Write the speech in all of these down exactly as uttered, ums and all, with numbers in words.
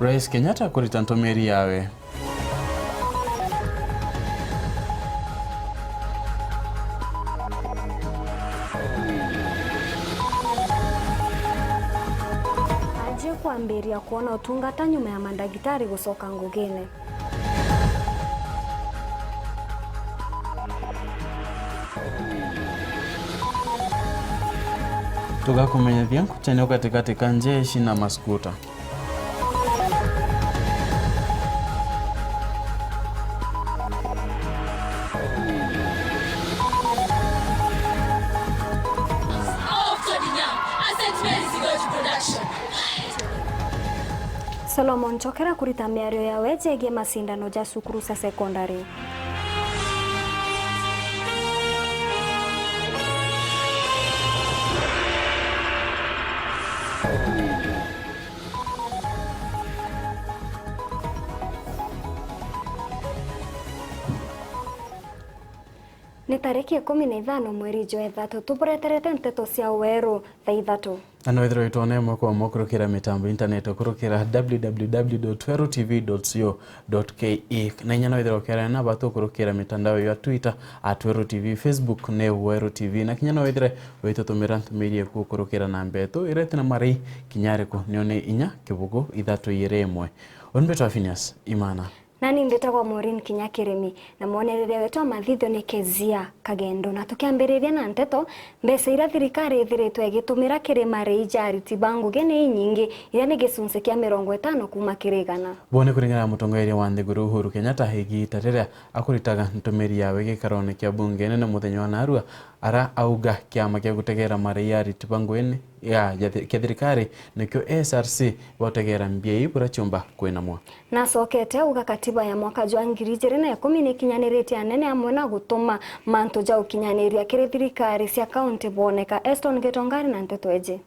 Rais Kenyatta kurita ntumiri yawe. Anjie kwambiria kwona utungata nyuma ya mandagitari gucoka ngugine. Tugakumenyithia nkuchanio katikati ka njeshi na maskuta. Solomon Chokera kurita miario yawe jegie macindano ja cukuru cia sekondari. Ni tariki ikumi na ithano mweri jwa ithatu, tubureterete nteto cia weru thaa ithatu. Na no withirwe witwona imwe kwa imwe kurukira mitambo ya internet kurukira w w w dot weru t v dot co dot k e. Na inya no withirwe ukiarana na batu kurukira mitandao ya Twitter at Weru T V, Facebook ni Weru T V. Na kinya no withirwe witutumira ntumiri eku kurukira namba yetu iria iti na marii kinya ariku, niyo ni inya kibugu ithatu ijiri imwe. Uni mbitwa Phineas Imana. Nani mbitagwa Maureen Kinya Kirimi, na mwonereria wetu wa mathithio ni Kezia Kagendo. Na tukiambiriria na nteto, mbeca iria thirikari ithiritwe igitumira kiri marii ja ariti ba ngugi ni inyingi, iria ni gicunci kia mirongo itano kuuma kiri igana. Bone kuringana na mutongoria wa nthiguru Uhuru Kenyatta, igita riria akuritaga ntumiri yawe gikarone kia bunge nene muthenya wa narua, ara auga kiama kia gutegera marii ya ariti ba ngugi ni ya, ya thi-, kia thirikari nikio S R C botegera mbia ii buria ciumba kwinamwa. Nacokete auga katiba ya mwaka jwa ngiri ijiri na ikumi nikinyaniritie anene amwe na gutuma mantu ja ukinyaniria kiri thirikari cia kaunti boneka. Eston Gitongari na nteto iji.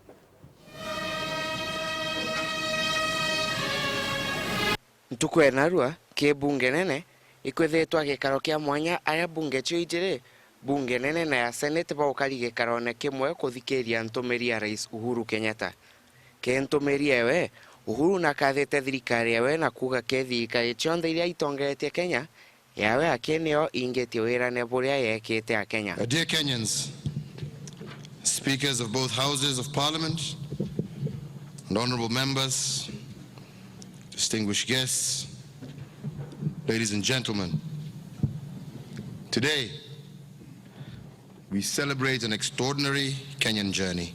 Ntuku ya narua, ki bunge nene, ikwithiritwa gikaro kia mwanya aria bunge cio ijiri, bunge nene na ya senate, baukari gikarone kimwe kuthikiria ntumiri ya Rais Uhuru Kenyatta. Ki ntumiri ewe, Uhuru nakathite thirikari ewe na kuuga ki thirikari cionthe iria itongeretie Kenya, yawe aki niyo ingitie wirane buria yekite Akenya. Uh, dear Kenyans, speakers of both houses of parliament, and honourable members, distinguished guests, ladies and gentlemen, today we celebrate an extraordinary Kenyan journey.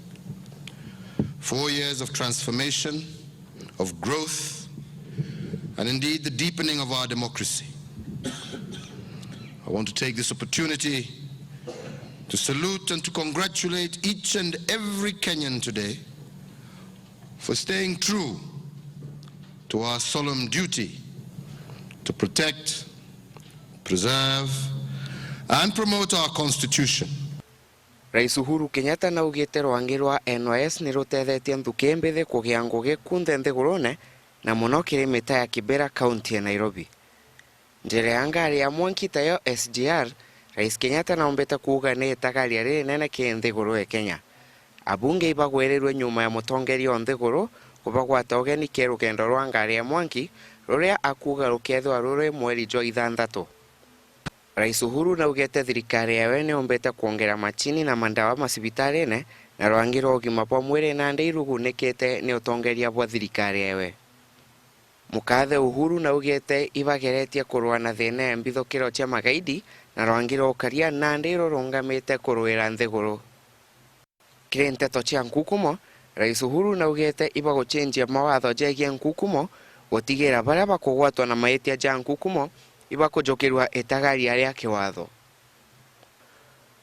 Four years of transformation, of growth, and indeed the deepening of our democracy. I want to take this opportunity to salute and to congratulate each and every Kenyan today for staying true to our solemn duty to protect, preserve, and promote our Constitution. Rais Uhuru Kenyatta naugite rwangi rwa N Y S ni rutethetie nthuki mbithi kugia ngugi kunthe nthigurune, na muno kiri mita ya Kibera, kaunti ya Nairobi. Njira ya ngari ya mwanki tayo S G R, Rais Kenyatta naumbite kuuga ni itagaria ririnene ki nthiguru ya Kenya. Abunge ibagwirirue nyuma ya mutongeria o nthiguru kubagwata ugeni ki rugendo rwa ngari ya mwanki, ruria akuuga rukethirwa ruri mweri jwa ithanthatu. Rais Uhuru naugite thirikari yawe niumbite kwongera machini na mandawa macibitarine, na rwangi rwa ugima bwa mwiri nandi irugunikite ni utongeria bwa thirikari yawe. Mukathe Uhuru naugite ibageretie kurua na thina ya mbithukiro cia magaidi, na rwangi rwa ukaria nandi rurungamite kuruira nthiguru. Kiri nteto cia nkukumo, Rais Uhuru naugite ibagucenjia mawatho jegie nkukumo, gutigira baria bakugwatwa na maitia ja nkukumo ibakujukirua itagaria ria kiwatho.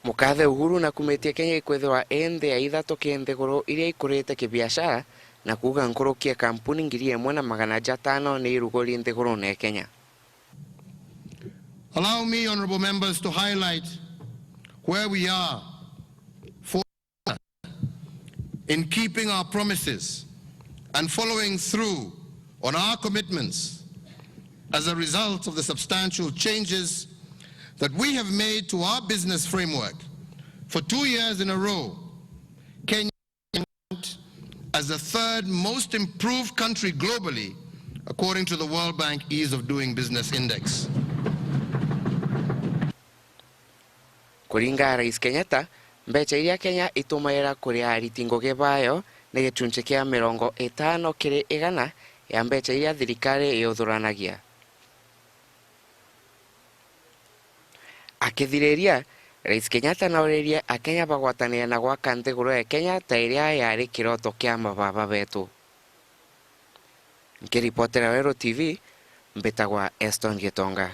Mukathe Uhuru nakumitie Kenya ikwithirwa i nthi ya ithatu ki nthiguru iria ikurite kibiashara, na kuuga nkuruki ya kampuni ngiri imwe na magana jatano ni iruguri nthigurune ya Kenya. Allow me, honourable members, to highlight where we are for in keeping our promises and following through on our commitments as a result of the substantial changes that we have made to our business framework. For two years in a row, Kenya as the third most improved country globally according to the World Bank Ease of Doing Business Index. Kuringa Rais Kenyatta, mbeca iria Kenya itumaira kuria ariti ngugi bayo ni gicunci kia mirongo itano kiri igana ya mbeca iria thirikari yuthuranagia. Akithiriria, Rais Kenyatta nauririe Akenya bagwatanire na gwaka nthiguru ya Kenya ta iria yari kiroto kia mababa betu. Nkiripotera Weru T V, mbitagwa Eston Gitonga.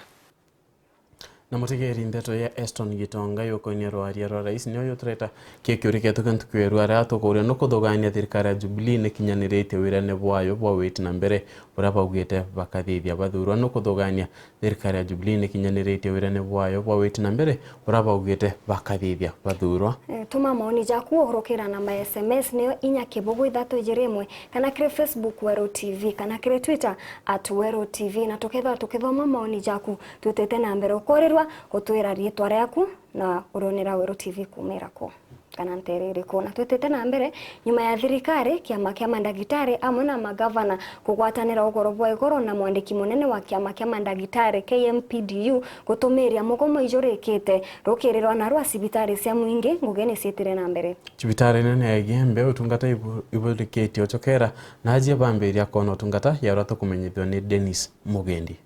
Na mutegeri ndeto ya Eston Gitonga yukoinie rwaria rwa rais nio yutureta kio kiuri kietu kia ntuku ya rua aria tukuria nukuthugania thirikari ya Jubilee nikinyaniritie wirane bwayo bwa witi na mbere buria baugite bakathithia bathurwa. Nukuthugania thirikari ya Jubilee nikinyaniritie wirane bwayo bwa witi na mbere buria baugite bakathithia bathurwa. Eh, tuma maoni jaku uhurukira namba ya S M S niyo inya kibugu ithatu ijiri imwe, kana kiri Facebook Weru T V, kana kiri Twitter at Weru T V, na tukethirwa tukithoma maoni jaku. Twitite na mbere ukorirwa gutwira riitwa riaku na urionera Weru T V kuumira ku, kana nteere iriku. Na twitite na mbere, nyuma ya thirikari, kiama kia mandagitari amwe na magavana kugwatanira ugoro bwa igoro na mwandiki munene wa kiama kia mandagitari K M P D U gutumiria mugomo ijurikite rukirirwa narua cibitari cia mwingi, ngugi niciitire na mbere. Cibitari nene ya Igembe utungata ibu-, iburikitie ucokera na ajia bambiria kwona utungata ya uria tukumenyithua ni Dennis Mugendi.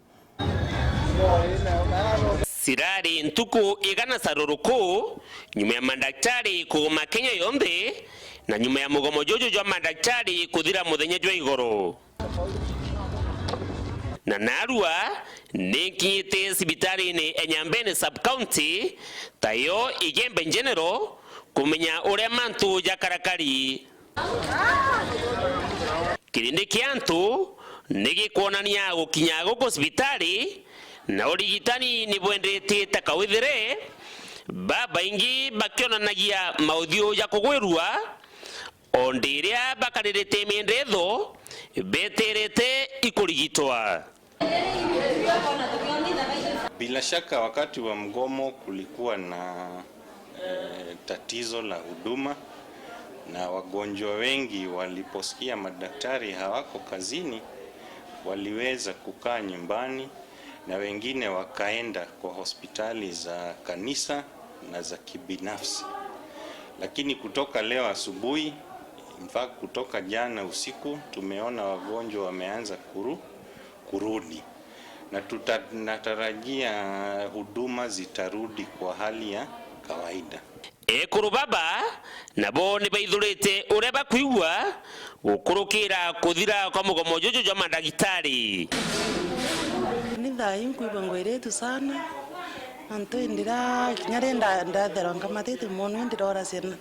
Cirari ntuku igana caruruku nyuma ya mandagitari kuguma Kenya yonthe, na nyuma ya mugomo juju jwa mandagitari kuthira muthenya jwa igoro. Na narua ni nkinyite cibitarini e Nyambene sub county, tayo Igembe General, kumenya uria mantu jakarakari. Kirindi kia antu ni gikwonania gukinya guku cibitari na urigitani ni bwendetie ta kawithire, babaingi bakionanagia mauthiu ja kugwirua, o ndiria bakaririte miendetho beterete ikurigitwa. Bila shaka, wakati wa mgomo kulikuwa na, eh, tatizo la huduma, na wagonjwa wengi waliposikia madaktari hawako kazini, waliweza kukaa nyumbani, na wengine wakaenda kwa hospitali za kanisa na za kibinafsi. Lakini kutoka leo asubuhi, in fact, kutoka jana usiku, tumeona wagonjwa wameanza kuru-, kurudi. Na tuta-, natarajia huduma zitarudi kwa hali ya kawaida. Ekuru baba nabo ni baithurite uria bakwigua gukurukira kuthira kwa mugomo juju jwa mandagitari. Ni thaa ii nkwigua ngwiritu sana, nontu indira kinya ri nda-, ndathera nkamatite mono, indi ndora ciana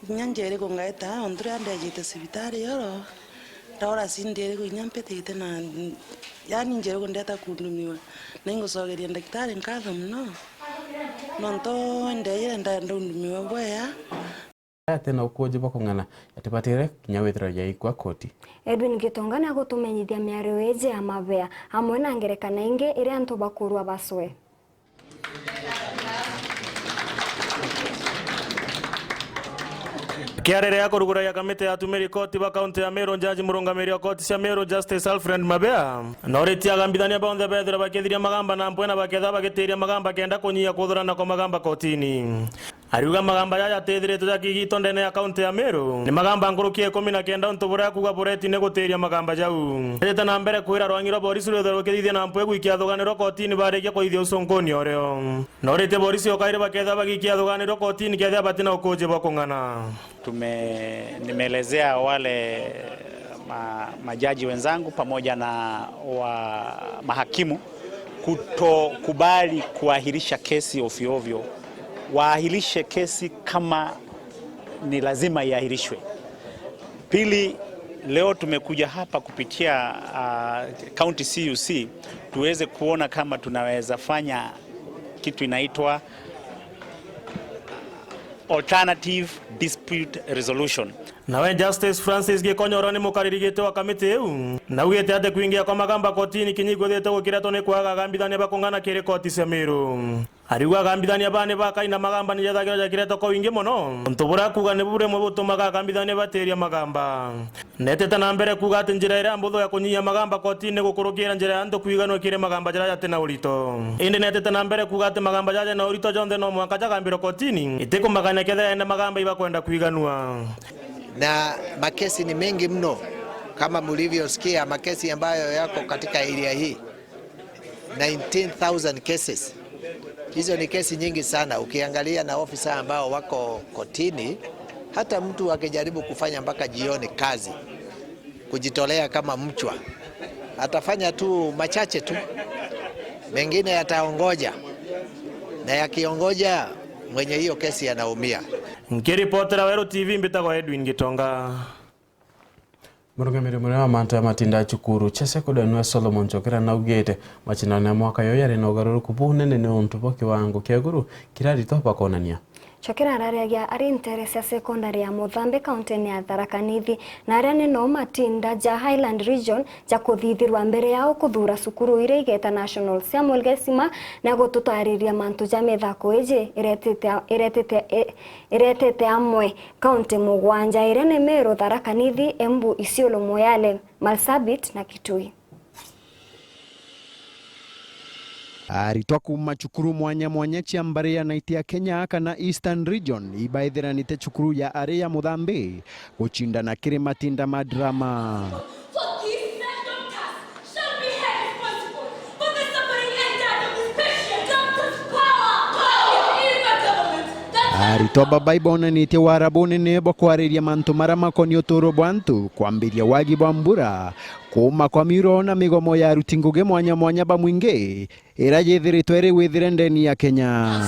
kinya njeri kungaita, ontu riria ndejite cibitari yoro. Ndora cindi iriku inya mpitite na, yani, njeri kundeta kundumiwa, na ingucokeria ndagitari nkatho mono, nontu ndeire nda-, ndaundumiwa bwea. Ati na ukuuji bwa kung'ana yatibatire kinya withirwa yaikua koti. Edwin Gitonga ni agutumenyithia miario iji ya mabea, amwe na ngerekano ingi iria antu bakurua bacwe. Kiarerea kuruguragia kamiti ya atumiri koti ba kaunti ya Meru, njaji murungamiri wa koti cia Meru, Justice Alfred Mabea, noritie agambithania bonthe bethirwe bakithiria magamba na mpwe na bakethirwa bagitiria magamba kenda kunyia kuthurana kwa magamba kotini. Ariuga magamba jaja jatithiritwe jakigitwo ndene ya kaunti ya Meru ni magamba nkuruki ya ikumi na kenda, untu buria akuuga buretwi ni gutiria magamba jau. Ejete na mbere kwira rwangi rwa borisi rwithirwe rukithithia na mpwe gwikia thuganirwa kotini barikia kuithia ucunkuni urio. Noritie borisi o kairi bakethirwa bagikia thuganirwa kotini kethirwa bati na ukuuji bwa kung'ana. Tume-, nimeelezea wale ma-, majaji wenzangu pamoja na wa mahakimu kutokubali kuahirisha kesi ovyo ovyo, waahirishe kesi kama ni lazima iahirishwe. Pili, leo tumekuja hapa kupitia, ah, County C U C tuweze kuona kama tunaweza fanya kitu inaitwa alternative dispute resolution. Nawe Justice Francis Gikonyo uria ni mukariri giti wa kamiti iu, naugite ati kwingia kwa Magamba kotini kinya ikwithite gukiretwo ni kwaga agambithania bakung'ana kiri koti cia Miru. Ariuga agambithania baa ni bakaina Magamba ni jethagirwa jakiretwo kwa wingi mono, untu buria akuuga ni burimwe butumaga agambithania batiria Magamba. Netete na mbere kuuga ati njira iria mbuthu ya kunyihia Magamba kotini ni gukurukira njira ya antu kwiganua kiri Magamba jaria jati na urito. Indi netete na mbere kuuga ati Magamba jaria jena urito jonthe no mwanka jagambirwe kotini, itikumakania kethira ene Magamba ibakwenda kwiganua. Na makesi ni mengi mno, kama mlivyosikia, makesi ambayo yako katika area hii, nineteen thousand cases. Hizo ni kesi nyingi sana. Ukiangalia na ofisa ambao wako kotini, hata mtu akijaribu kufanya mpaka jioni kazi, kujitolea kama mchwa, atafanya tu machache tu, mengine yataongoja, na yakiongoja, mwenye hiyo kesi anaumia. Nkiripotera Weru T V, mbitagwa Edwin Gitonga. Murungamiri munene wa mantu ya matinda ya cukuru cia sekondari niwe Solomon Chokera naugite macindano ya mwaka yo yari na ugaruruku bunene niuntu bwa kiwango kia iguru kiria aritwa bakonania. Chokera arariagia ari ntere cia sekondari ya Muthambi, kaunti-ini ya Tharaka Nithi, na aria ni no matinda ja Highland Region ja kuthithirwa mbere yao kuthura cukuru iria igeta national. Samuel Gaisima ni agututariria mantu ja mithako iji iretite, iretite, i-, iretite amwe kaunti mugwanja, iria ni Meru, Tharaka Nithi, Embu, Isiolo, Moyale, Marsabit na Kitui. Aritwa kuuma cukuru mwanya mwanya cia mbari ya Nithi ya Kenya kana Eastern Region ibaithiranite cukuru ya ari ya Muthambi gucindana kiri matinda ma drama. Aritwa baba ibonanitie wara bunene bwa kwariria mantu maria makoni uturo bwa antu, kwambiria wagi bwa mbura, kuuma kwa miuro na migomo ya aruti ngugi mwanya mwanya ba mwingi, iria yithiritwe iri withire ndeni ya Kenya.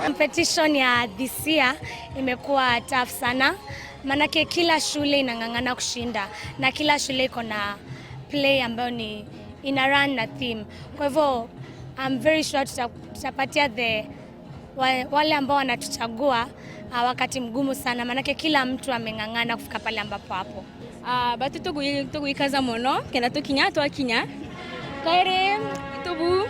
Competition ya this year imekuwa tough sana, manake kila shule inang'ang'ana kushinda na kila shule iko na play ambayo ni ina run na theme. Kwa hivyo, I'm very sure tuta-, tutapatia the wa-, wale ambao wanatuchagua, ah, wakati mgumu sana, maanake kila mtu ameng'ang'ana kufika pale ambapo hapo. Ah, but tugui-, tugwikaza mono, kenda tukinya twakinya. Kairi, tubu,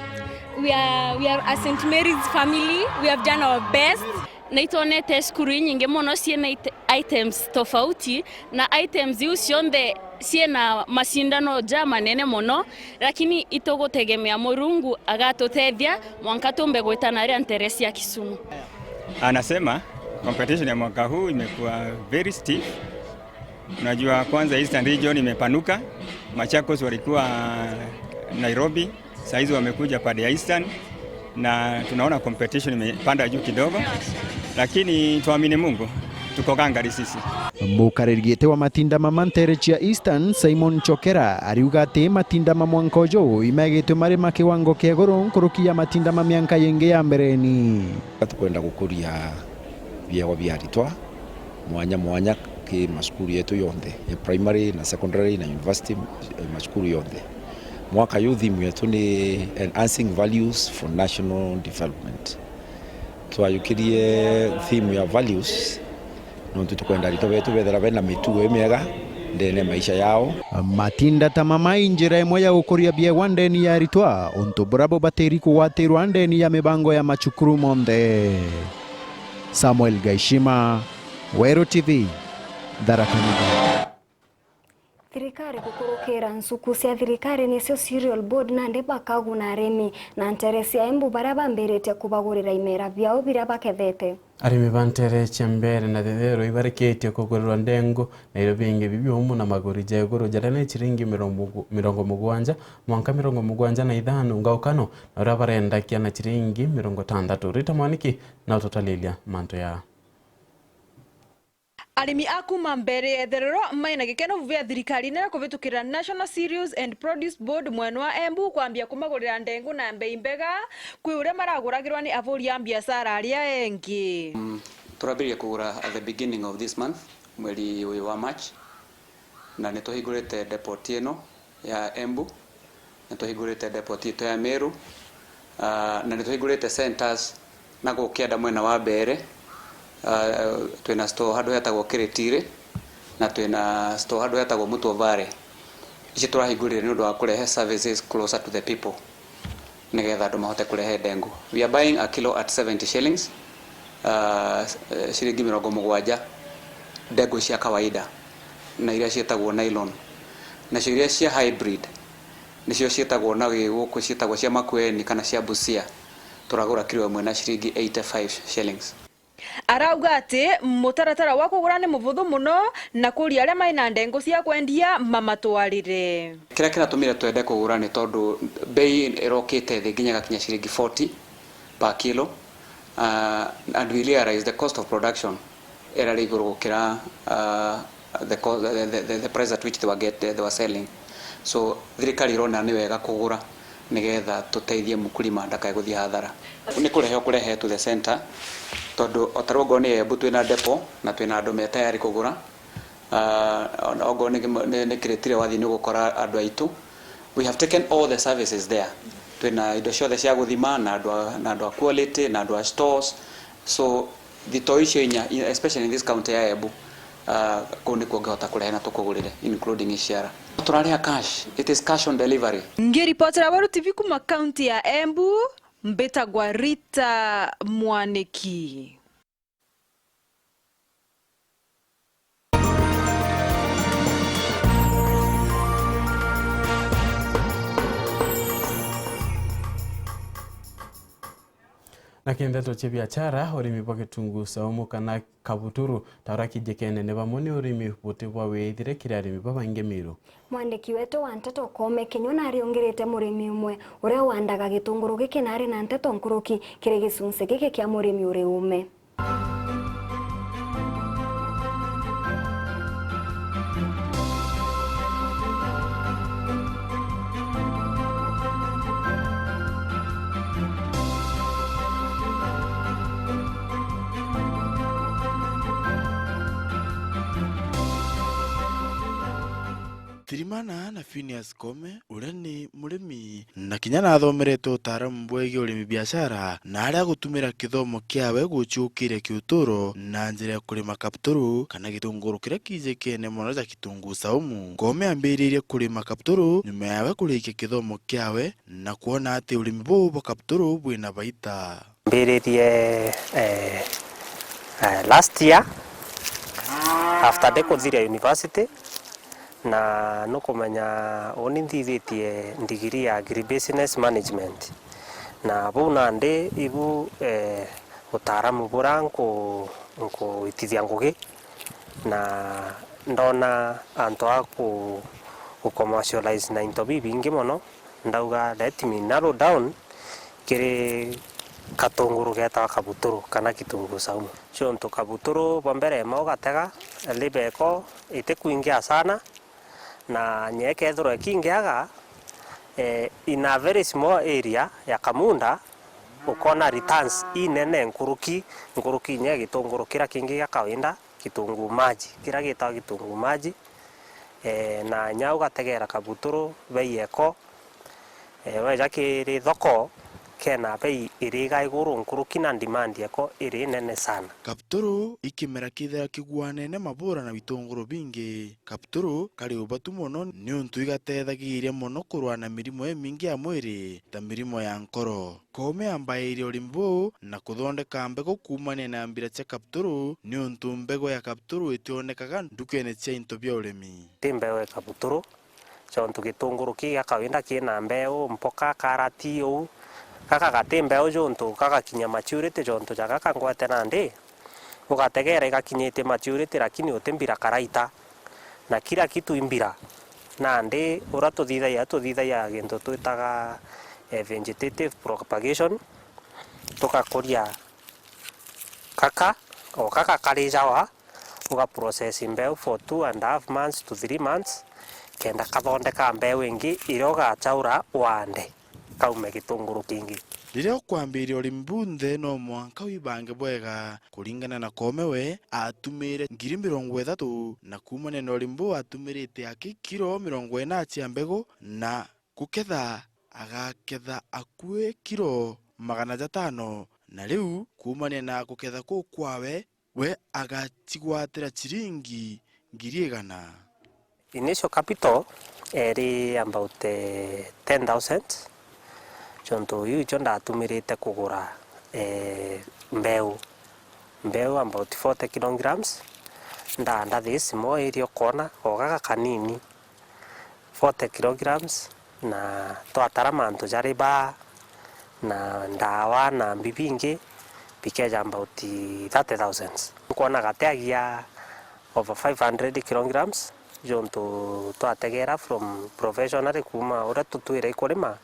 we are, we are a Saint Mary's family, we have done our best. Na itwonete cukuru inyingi mono ciina it-, items tofauti, na items iu cionthe ciina macindano ja manene mono, lakini itugutegemea Murungu agatutethia mwanka tumbe gwita naria ntere cia Kisumu. Anasema competition ya mwaka huu imekuwa very stiff. Unajua, kwanza Eastern Region imepanuka, Machakos walikuwa Nairobi, saa hizi wamekuja pande ya Eastern, na tunaona competition imepanda juu kidogo, lakini tuamini Mungu, tuko gangari sisi. Mukariri giti wa matinda mama ntere cia Eastern, Simon Chokera, ariuga ati matinda ma mwanka uju imegitwe mari ma kiwango kia iguru nkuruki ya matinda ma mianka yingi ya mbereni. Tukwenda gukuria biegwa bia aritwa mwanya mwanya ki macukuru yetu yonthe ya primary na secondary na university, eh, macukuru yonthe. Mwaka yu theme yetu ni Enhancing Values for National Development. Twayukirie theme ya values nontu tukwenda aritwa betu bethira bena mitugo imiega ndene ya maisha yao. Matinda ta mama i njira imwe ya gukuria biegwa ndeni ya aritwa, untu buria bubatiri kugwatirwa ndeni ya mibango ya macukuru monthe. Samuel Gaishima, Weru T V, Tharaka Nithi. Thirikari gukurukira nsuku cia thirikari nicio Cereal Board nandi bakaguna arimi na ntere cia Embu baria bambiritie kubagurira imera biao biria bakethete. Arimi ba ntere cia Mbeere na Thethero ibarikitie kugurirwa ndengu na irio bingi bibiumu na maguri ja iguru jaria ni ciringi mirongo, mirongo mugwanja mwanka mirongo mugwanja na ithano ngaukano, na uria barendakia na ciringi mirongo tantatu. Rita Mwaniki na ututalilia mantu ya. Arimi a kuuma Mbeere ya Itherero maina gikeno bubia thirikari nene kubitukira National Cereals and Produce Board mwena wa Embu kwambia kumagurira ndengu na mbei mbega kwi uria maraguragirwa ni aburi a mbiacara aria engi. Mm, turambiririe kugura at the beginning of this month, mweri uyu wa March, na nituhingurite depot ino ya Embu, nituhingurite depot itu ya Meru, ah, na nituhingurite centers na gukienda mwena wa Mbeere, Uh, twina store handu hetagwo Kiritiri, na twina store handu hetagwo Mutuo Valley. Ici turahingurire ni undu wa kurehe services closer to the people, nigetha andu mahote kurehe ndengu. We are buying a kilo at seventy shillings, uh, ciringi mirongo mugwanja, ndengu cia kawaida na iria cietagwo nylon. Nacio iria cia hybrid nicio cietagwo na giguku cietagwo cia Makueni kana cia Busia, turagura kilo imwe na ciringi eighty-five shillings. Arauga ati mutaratara wa kugura ni muvuthu muno, na kuria aria mai na ndengu cia kwendia mamatwarire. Kiria kiratumire twende kugura ni tondu bei irokite thi nginya igakinya ciringi forty per kilo, uh, and we realize the cost of production irari iguru gukira, uh, the co-, the, the, the, the price at which they were get, they were selling. So thirikari irona ni wega kugura nigetha tuteithie mukulima ndakae guthii hathara. Ni kurehe ukurehe to the center, tondu o ta riu ongorwo ni Embu twina depot na twina andu me tayari kugura. Ah, ona ongorwo ni, ni, ni Kiritiri wathii ni ugukora andu aitu. We have taken all the services there. Twina indo ciothe cia guthima na andu a, na andu a quality na andu a stores. So thitoo icio inya, especially in this county ya Embu, uh, kuu nikuo ungihota kurehe na tukugurire, including iciara. Turaria cash, it is cash on delivery. Ngiripotera Weru T V kuma kaunti ya Embu, mbitagwa Rita Mwaniki. Na kindeto cia biachara, urimi bwa gitunguu saumu kana kabuturu, ta uria kijikene ni bamwe ni urimi buti bwa withire kiri arimi babaingi Miru. Mwandiki wetu wa nteto Koome Kinyua nariungirite murimi umwe uria wandaga gitunguru giki na ari na nteto nkuruki kiri gicunci giki kia murimi uri uume. Thirimana na Phineas Koome, uria ni murimi na kinya nathomerete utaaramu bwegie urimi biashara, na aria agutumira kithomo kiawe guciukiria kiuturo na njira ya kurima kapturu kana gitunguru kiria kijikene mono ja kitunguu saumu. Koome ambiririe kurima kapturu nyuma yawe kurikia kithomo kiawe na kwona ati urimi buu bwa kapturu bwina baita. Mbiririe, eh, eh, last year after ndikuthiria university, na nukumenya uni nthithitie ndigiri ya agribusiness management, na buu nandi ibu, eh, utaaramu buria nku-, nkuitithia ngugi, na ndona antu a ku-, gu commercialize na into bibingi mono, ndauga let me narrow down kiri katunguru geetawa kabuturu kana kitunguu saumu. Ciontu kabuturu bwa mbere ma ugatega, liver iko itikwingia sana, na nyie kethirwa ikingiaga, eh, in a very small area ya kamunda, ukona returns inene nkuruki, nkuruki inya ya gitunguru kiria kingi gia kawaida, kitunguu maji, kiria gitawa kitunguu maji, eh, na inya ugategera kabuturu bei eko, eh, weja kiri thoko, kena bei iri iga iguru nkuruki na demand eko iri nene sana. Kapturu i kimera kithira kigwanene mabura na bitunguru bingi. Kapturu kari ubatu mono niuntu igatethagiria mono kurua na mirimo imingi ya mwiri ta mirimo ya nkoro. Koome ambairie urimi buu na kuthondeka mbegu kuumania na mbira cia kapturu, niuntu mbegu ya kapturu itionekaga ndukene cia into bia urimi. Ti mbeu ya kapturu, ciontu gitunguru ki gia kawaida kina mbeu, mpoka, karati, uu. Gaka gati mbeu juntu gagakinya maturity, jontu ja gaka ngwete nandi, ugategera igakinyitie maturity, lakini uti mbira karaita. Na kila kitu i mbira. Nandi uria tuthithagia, tuthithagia gintu twitaga, eh, vegetative propagation, tugakuria gaka, o gaka kari jawa, uga process mbeu for two and a half months to three months, kenda kathondeka mbeu ingi iria ugachaura wande kaume gitunguru kingi. Riria ukwambiria urimi buu nthe, no mwanka wibange bwega. Kuringana na Koome, we atumire ngiri mirongo ithatu, na kuumania na urimi buu atumirite aki kiro mirongo ina cia mbegu, na guketha agaketha akui kiro magana jatano. Na riu kuumania na guketha kuu kwawe, we agacigwatira ciringi ngiri igana. Initial capital eri about, eh, ten thousand, jontu iu icio ndatumirite kugura, eh, mbeu, mbeu about forty kilograms, ndaanda this small area ukoona o gaka kanini, forty kilograms, na twatara mantu jari baa, na ndawa, na mbi bingi, bikeja about thirty thousand. Nkwona gateagia over five hundred kilograms, jontu twategera from professionally, kuuma uria tutwire ikurima,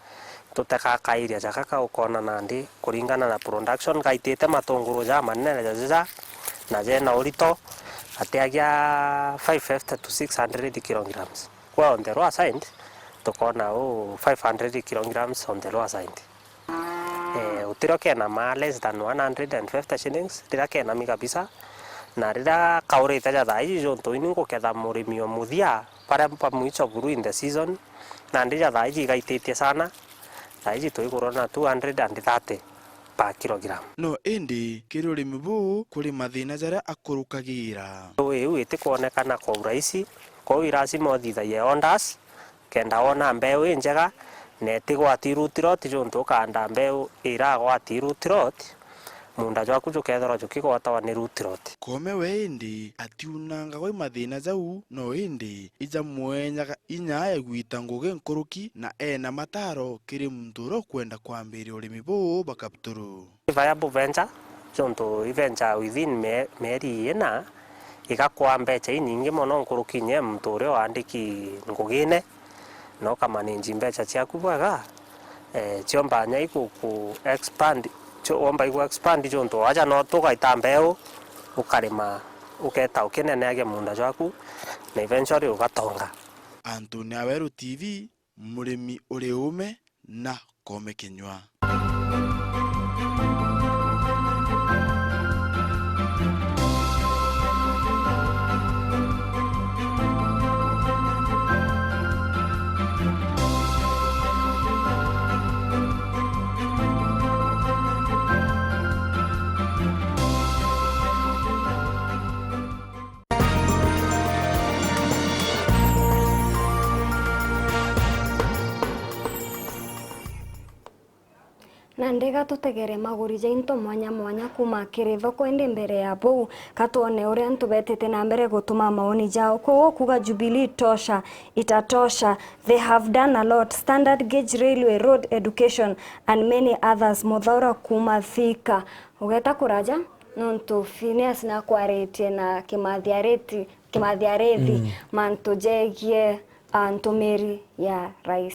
tutega kairia jaka ka ukona nandi kuringana na production, gaitite matunguru ja manene jaja ja, na jena urito, gateagia five fifty to six hundred kilograms. Kwa on the lower side, tukona u five hundred kilograms on the lower side. Eh, utirio kena ma less than one hundred and fifty shillings, riria kenami kabisa. Na riria kaurite ja thaa iji, jontu ini nguketha murimi o muthia, baria ba mwicho buru in the season, nandi ja thaa iji igaititie sana, thaa iji tuigurwa na two hundred and thirty per kilogram. No indi kiri urimi buu kuri mathina jaria akurukagira. Iu itikwonekana kwa urahisi, kwou i lazima uthithagie orders, kenda wona mbeu injega na itigwati root rot, juntu ukaanda mbeu iragwati root rot, munda jwaku jukethirwa jukigwatawa ni root rot. Kome we indi atiunangagwa i mathina jau, no indi ijamwenyaga inya ya gwita ngugi nkuruki na ena mataro kiri muntu uria ukwenda kwambiria urimi buu bwa kapturu. Viable venture, juntu i venture within mie-, mieri ina, igakwaa mbecha inyingi mono nkuruki inya ya muntu uria waandiki ngugine, na ukamanage mbecha ciaku bwega, eh, ciomba inya iku-, ku expand, cio-, womba igu expand, juntu aja no tugaita mbeu, ukarima, uketa ukineneagia munda jwaku, na eventually ugatonga. Anthony Aweru T V, murimi uri uume na koome kinyua. Nandi ga tutegere maguri ja into mwanya mwanya kuuma kiri thoko, indi mbere ya buu, ka twone uria antu betite na mbere gutuma maoni jao. Kwoguo kuuga Jubilee tosha, itatosha, they have done a lot, standard gauge railway, road, education and many others. Muthaura kuuma Thika. Ugeta kuraja, nontu Phineas nakwaritie na Kimathi Ariti, Kimathi Arithi, mm, mantu jegie, ah, ntumiri ya rais.